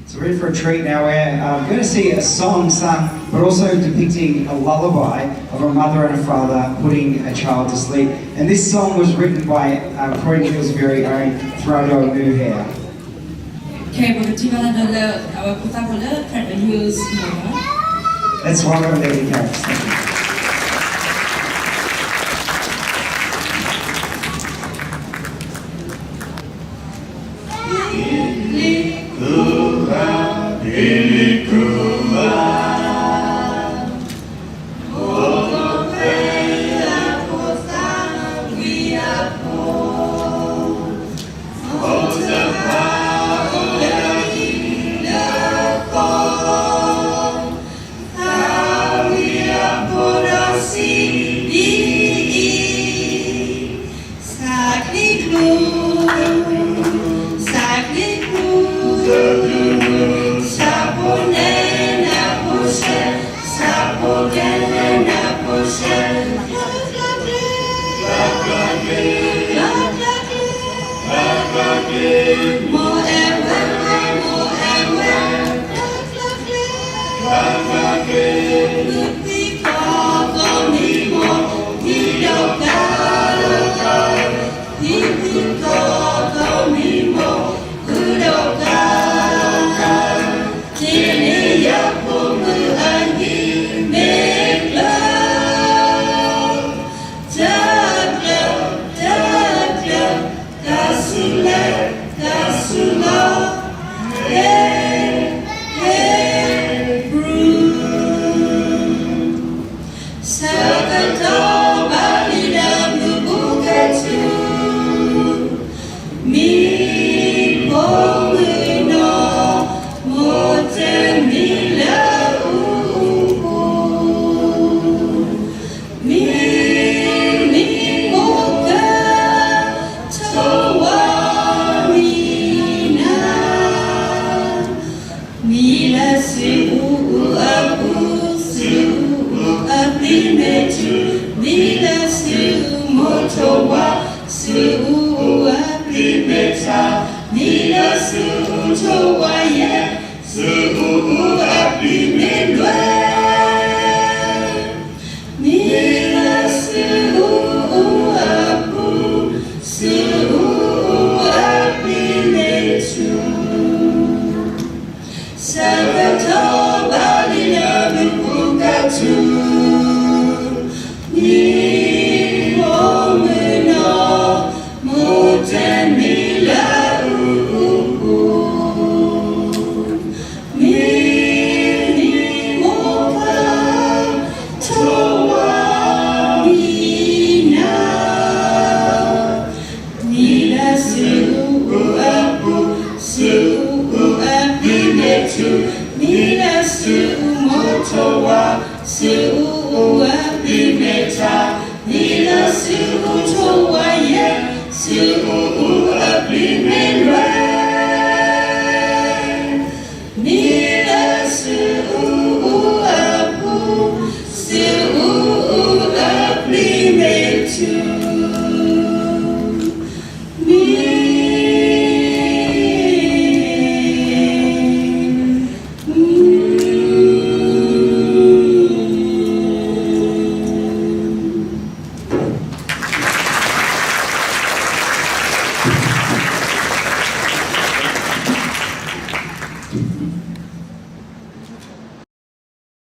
So we're in for a treat now. We're um, going to see a song sung, but also depicting a lullaby of a mother and a father putting a child to sleep. And this song was written by uh, Croydon Hill's very own Thrado Muhea. Okay, ပကထံၣ်ဘၣ်လၢ Croydon Hills မ့ၢ် That's one of the leading characters. Thank you. Mila su'u apu, su'u api metu, mila su'u motowa, su'u api meta, mila su'u towa ye, su'u api melue. Mila su'u apu, su'u api metu. Sakatau bali na bukatu. Ni mo mena mo te mila uku. Ni, ni mo ka towa mina. Mila su'u apu, su'u api metu,